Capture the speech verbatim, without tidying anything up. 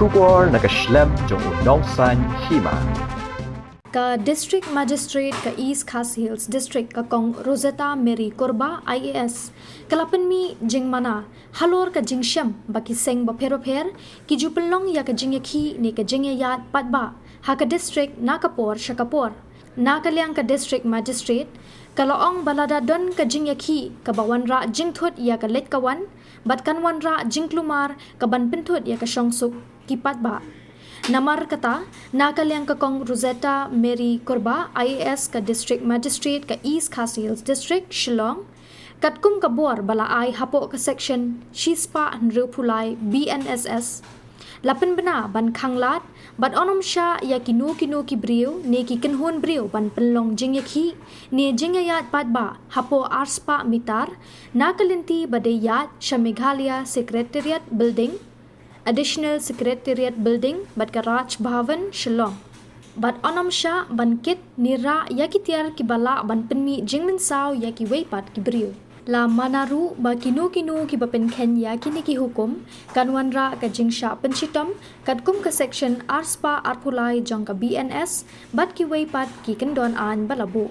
Khubor na ka shlem jong u nongsan hima. Ka District Magistrate ka East Khasi Hills District ka Kong Rosetta Mary Kurba I A S ka la pynmih jingmana halor ka jingshem ba ki seng bapher bapher ki ju pynlong ïa ka jingïakhih ne ka jingïaid paidbah ha ka district na ka por sha ka por. Na ka liang ka District Magistrate ka la ong ba lada don ka jingïakhih kaba wanrah jingthut ïa ka leit ka wan bad kan wanrah jingkulmar kaban pynthut ïa ka shongsuk ki paidbah. Namar kata, na ka liang ka Kong Rosetta Mary Kurba I A S ka District Magistrate ka East Khasi Hills District, Shillong, katkum ka bor ba la ai hapoh ka Section shispah hynriewphew lai B N S S, la pynbna ban khanglad bad onom shah ïa kino kino ki briew ne ki kynhun briew ban pynlong jingïakhih ne jingïaid paidbah hapoh arspah mitar na ka lynti ba dei ïaid sha Meghalaya Secretariat Building, Additional Secretariat Building bad ka Raj Bhavan, Shillong. Bad onom shah ban kit ne rah ïa ki tiar kiba lah ban pynmih jingmynsaw ïa kiwei pat ki briew. La mana ruh ba kino kino kiba pynkheiñ ïa kine ki hukum kan wanrah ka jingshah pynshitom katkum ka Section arspah arphew lai jong ka B N S bad kiwei pat ki kyndon aiñ ba la buh.